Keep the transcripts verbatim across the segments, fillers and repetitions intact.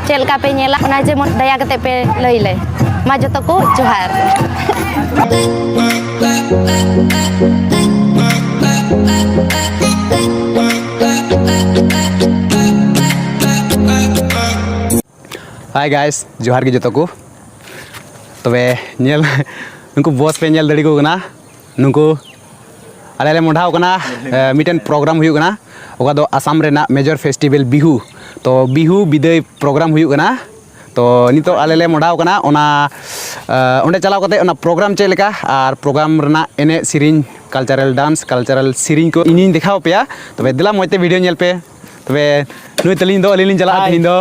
ᱪᱮᱫ ᱞᱮᱠᱟ ᱯᱮ ᱧᱮᱞᱟ, ᱚᱱᱟ ᱡᱮᱢᱚᱱ ᱫᱟᱭᱟ ᱠᱟᱛᱮ ᱯᱮ ᱞᱟᱹᱭ ᱞᱮ᱾ ᱢᱟ ᱡᱚᱛᱚ ᱠᱚ ᱡᱚᱦᱟᱨ᱾ Hi guys, ᱡᱚᱦᱟᱨ ᱜᱮ ᱡᱚᱛᱚ ᱠᱚ᱾ ᱛᱚᱵᱮ ᱧᱮᱞ, ᱱᱩᱠᱩ ᱵᱚᱥ ᱯᱮ ᱧᱮᱞ ᱫᱟᱲᱮ ᱠᱚ ᱠᱟᱱᱟ, ᱱᱩᱠᱩ ᱟᱞᱮ ᱞᱮ ᱢᱚᱰᱷᱟᱣ ᱠᱟᱱᱟ᱾ ᱮ, ᱢᱤᱫᱴᱮᱱ ᱯᱨᱳᱜᱨᱟᱢ ᱦᱩᱭᱩᱜ ᱠᱟᱱᱟ, ᱚᱠᱟ ᱫᱚ ᱟᱥᱟᱢ ᱨᱮᱱᱟᱜ ᱢᱮᱡᱚᱨ ᱯᱷᱮᱥᱴᱤᱵᱮᱞ ᱵᱤᱦᱩ᱾ ᱛᱚ ᱵᱤᱦᱩ ᱵᱤᱫᱟᱹᱭ ᱯᱨᱳᱜᱨᱟᱢ ᱦᱩᱭᱩᱜ ᱠᱟᱱᱟ᱾ ᱛᱚ ᱱᱤᱛᱚᱜ ᱟᱞᱮ ᱞᱮ ᱢᱚᱰᱷᱟᱣ ᱠᱟᱱᱟ, ᱚᱱᱟ, ᱮ, ᱚᱸᱰᱮ ᱪᱟᱞᱟᱣ ᱠᱟᱛᱮ ᱚᱱᱟ ᱯᱨᱳᱜᱨᱟᱢ ᱪᱮᱫ ᱞᱮᱠᱟ ᱟᱨ ᱯᱨᱳᱜᱨᱟᱢ ᱨᱮᱱᱟᱜ ᱮᱱᱮᱡ ᱥᱮᱨᱮᱧ, ᱠᱟᱞᱪᱟᱨᱟᱞ ᱰᱟᱱᱥ, ᱠᱟᱞᱪᱟᱨᱟᱞ ᱥᱮᱨᱮᱧ ᱠᱚ ᱤᱧᱤᱧ ᱫᱮᱠᱷᱟᱣ ᱟᱯᱮᱭᱟ᱾ ᱛᱚᱵᱮ ᱫᱮᱞᱟ ᱢᱚᱡᱽ ᱛᱮ ᱵᱷᱤᱰᱤᱭᱳ ᱧᱮᱞ ᱯᱮ᱾ ᱛᱚᱵᱮ ᱱᱩᱭ ᱛᱟᱹᱞᱤᱧ ᱫᱚ, ᱟᱹᱞᱤᱧ ᱞᱤᱧ ᱪᱟᱞᱟᱜᱼᱟ ᱛᱮᱦᱮᱧ ᱫᱚ᱾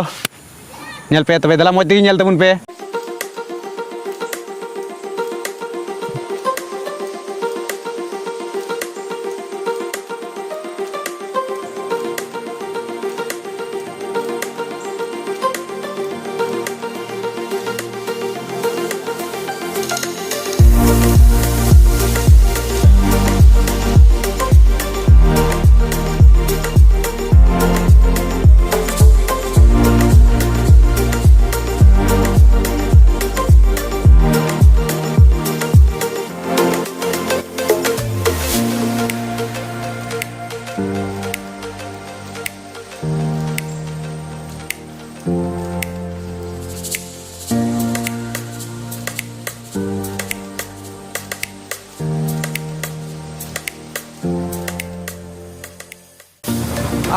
ᱧᱮᱞ ᱯᱮ, ᱛᱚᱵᱮ ᱫᱮᱞᱟ ᱢᱚᱡᱽ ᱛᱮᱜᱮ ᱧᱮᱞ ᱛᱟᱵᱚᱱ ᱯᱮ᱾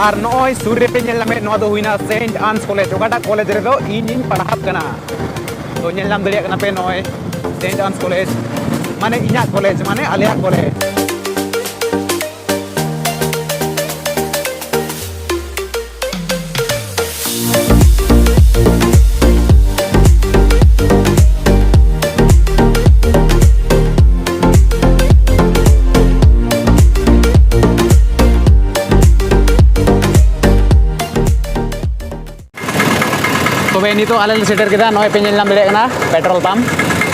ᱟᱨ ᱱᱚᱜᱼᱚᱭ ᱥᱩᱨ ᱨᱮᱯᱮ ᱧᱮᱞ ᱧᱟᱢᱮᱫ, ᱱᱚᱣᱟ ᱫᱚ ᱦᱩᱭᱱᱟ ᱥᱮᱱᱴ ᱟᱱᱥ ᱠᱚᱞᱮᱡᱽ, ᱚᱠᱟᱴᱟᱜ ᱠᱚᱞᱮᱡᱽ ᱨᱮᱫᱚ ᱤᱧᱤᱧ ᱯᱟᱲᱦᱟᱜ ᱠᱟᱱᱟ᱾ ᱛᱚ ᱧᱮᱞ ᱧᱟᱢ ᱫᱟᱲᱮᱭᱟᱜ ᱠᱟᱱᱟ ᱯᱮ, ᱱᱚᱜᱼᱚᱭ ᱥᱮᱱᱴ ᱟᱱᱥ ᱠᱚᱞᱮᱡᱽ, ᱢᱟᱱᱮ ᱤᱧᱟᱹᱜ ᱠᱚᱞᱮᱡᱽ, ᱢᱟᱱᱮ ᱟᱞᱮᱭᱟᱜ ᱠᱚᱞᱮᱡᱽ᱾ ᱛᱚᱵᱮ ᱱᱤᱛᱚᱜ ᱟᱞᱮ ᱞᱮ ᱥᱮᱴᱮᱨ ᱠᱮᱫᱟ, ᱱᱚᱜᱼᱚᱭ ᱯᱮ ᱧᱮᱞ ᱧᱟᱢ ᱫᱟᱲᱮᱭᱟᱜ ᱠᱟᱱᱟ ᱯᱮᱴᱨᱳᱞ ᱯᱟᱢᱯ᱾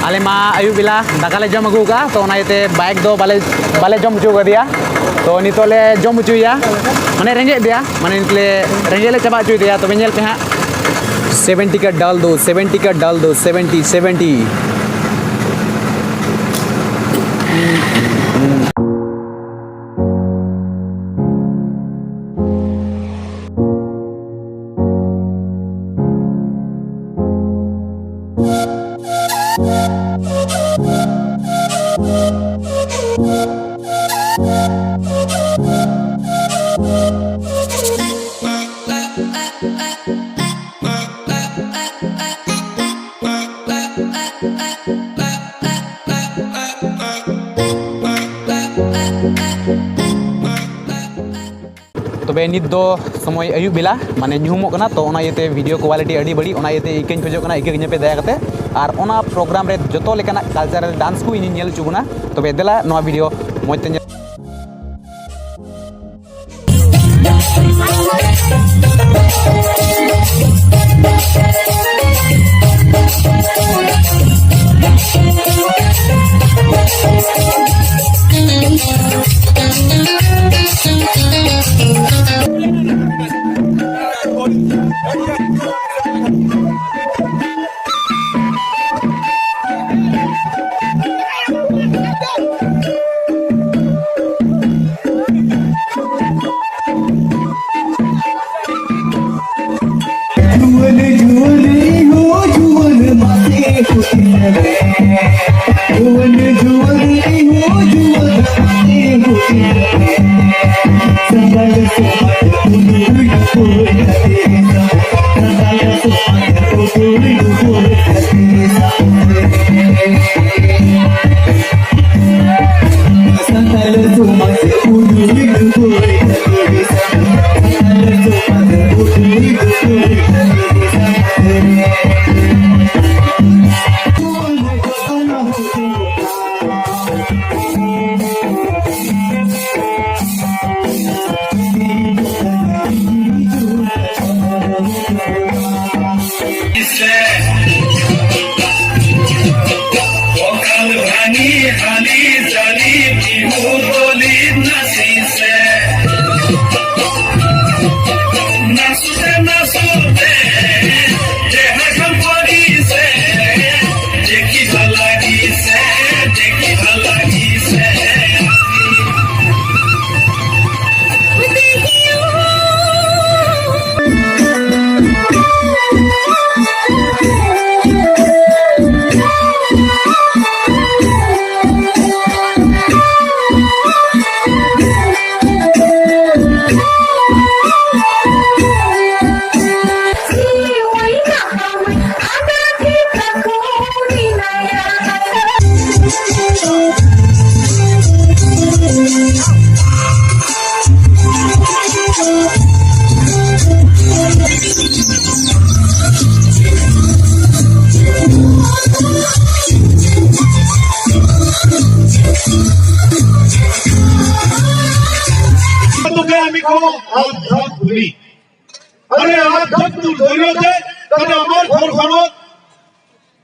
ᱟᱞᱮ ᱢᱟ ᱟᱹᱭᱩᱵ ᱵᱮᱞᱟ ᱫᱟᱠᱟ ᱞᱮ ᱡᱚᱢ ᱟᱹᱜᱩ ᱠᱟᱜᱼᱟ, ᱛᱚ ᱚᱱᱟ ᱤᱭᱟᱹᱛᱮ ᱵᱟᱭᱤᱠ ᱫᱚ ᱵᱟᱞᱮ, ᱵᱟᱞᱮ ᱡᱚᱢ ᱦᱚᱪᱚ ᱠᱟᱫᱮᱭᱟ᱾ ᱛᱚ ᱱᱤᱛᱚᱜ ᱞᱮ ᱡᱚᱢ ᱦᱚᱪᱚᱭᱮᱭᱟ, ᱢᱟᱱᱮ ᱨᱮᱸᱜᱮᱡ ᱫᱮᱭᱟ, ᱢᱟᱱᱮ ᱱᱤᱛᱚᱜ ᱞᱮ ᱨᱮᱸᱜᱮᱡ ᱞᱮ ᱪᱟᱵᱟ ᱦᱚᱪᱚᱭᱮᱫᱮᱭᱟ᱾ ᱛᱚᱵᱮ ᱧᱮᱞ ᱯᱮ ᱦᱟᱸᱜ, सेवेंटी का डाल दो, सेवेंटी का डाल दो, सेवेंटी, सेवेंटी। ᱛᱚᱵᱮ ᱱᱤᱛ ᱫᱚ ᱥᱚᱢᱚᱭ ᱟᱹᱭᱩᱵ ᱵᱮᱞᱟ, ᱢᱟᱱᱮ ᱧᱩᱦᱩᱢᱚᱜ ᱠᱟᱱᱟ, ᱛᱚ ᱚᱱᱟ ᱤᱭᱟᱹᱛᱮ video quality ᱟᱹᱰᱤ ᱵᱟᱹᱲᱤᱡ, ᱚᱱᱟ ᱤᱭᱟᱹᱛᱮ ᱤᱠᱟᱹᱧ ᱠᱷᱚᱡᱚᱜ ᱠᱟᱱᱟ, ᱤᱠᱟᱹ ᱠᱟᱹᱧᱟᱯᱮ ᱫᱟᱭᱟ ᱠᱟᱛᱮ᱾ ᱟᱨ ᱚᱱᱟ program ᱨᱮ ᱡᱚᱛᱚ ᱞᱮᱠᱟᱱᱟᱜ cultural dance ᱠᱚ ᱤᱧᱤᱧ ᱧᱮᱞ ᱦᱚᱪᱚ ᱵᱚᱱᱟ᱾ ᱛᱚᱵᱮ ᱫᱮᱞᱟ ᱱᱚᱣᱟ video ᱢᱚᱡᱽ ᱛᱮ ᱧᱮᱞ᱾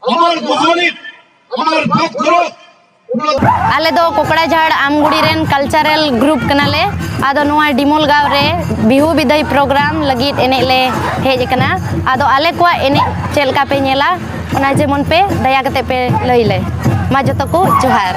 আমার ভাত ধরো, আমার ভাত ধরো। ᱟᱞᱮ ᱫᱚ ᱠᱚᱠᱲᱟᱡᱷᱟᱲ ᱟᱢᱜᱩᱲᱤ ᱨᱮᱱ ᱠᱟᱞᱪᱟᱨᱟᱞ ᱜᱨᱩᱯ ᱠᱟᱱᱟᱞᱮ᱾ ᱟᱫᱚ ᱱᱚᱣᱟ ᱰᱤᱢᱚᱞ ᱜᱟᱶ ᱨᱮ ᱵᱤᱦᱩ ᱵᱤᱫᱟᱹᱭ ᱯᱨᱳᱜᱨᱟᱢ ᱞᱟᱹᱜᱤᱫ ᱮᱱᱮᱡ ᱞᱮ ᱦᱮᱡ ᱟᱠᱟᱱᱟ᱾ ᱟᱫᱚ ᱟᱞᱮ ᱠᱚᱣᱟᱜ ᱮᱱᱮᱡ ᱪᱮᱫ ᱞᱮᱠᱟ ᱯᱮ ᱧᱮᱞᱟ, ᱚᱱᱟ ᱡᱮᱢᱚᱱ ᱯᱮ ᱫᱟᱭᱟ ᱠᱟᱛᱮ ᱯᱮ ᱞᱟᱹᱭ ᱞᱮ᱾ ᱢᱟ ᱡᱚᱛᱚ ᱠᱚ ᱡᱚᱦᱟᱨ᱾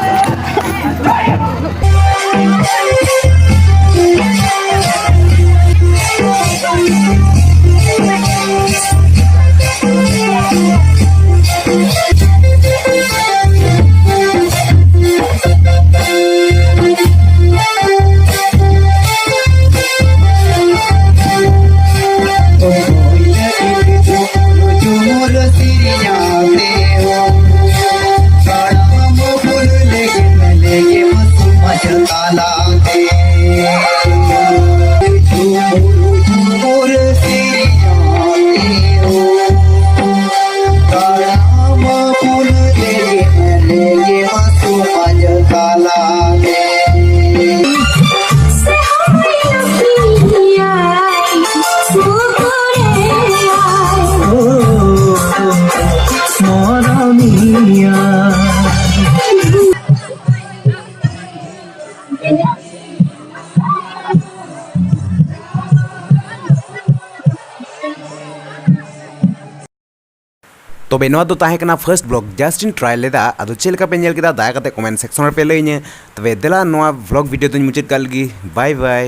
ᱛᱚᱵᱮ ᱱᱚᱣᱟ ᱫᱚ ᱛᱟᱦᱮᱸ ᱠᱟᱱᱟ ᱯᱷᱟᱨᱥᱴ ᱵᱞᱚᱜ, ᱡᱟᱥᱴ ᱤᱧ ᱴᱨᱟᱭ ᱞᱮᱫᱟ᱾ ᱟᱫᱚ ᱪᱮᱫ ᱞᱮᱠᱟ ᱯᱮ ᱧᱮᱞ ᱠᱮᱫᱟ, ᱫᱟᱭᱟ ᱠᱟᱛᱮ ᱠᱚᱢᱮᱱᱴ ᱥᱮᱠᱥᱚᱱ ᱨᱮᱯᱮ ᱞᱟᱹᱭᱟᱹᱧᱟᱹ᱾ ᱛᱚᱵᱮ ᱫᱮᱞᱟ, ᱱᱚᱣᱟ ᱵᱞᱚᱜ ᱵᱷᱤᱰᱤᱭᱳ ᱫᱚᱧ ᱢᱩᱪᱟᱹᱫ ᱠᱟᱜ ᱞᱮᱜᱮ᱾ ᱵᱟᱭ ᱵᱟᱭ᱾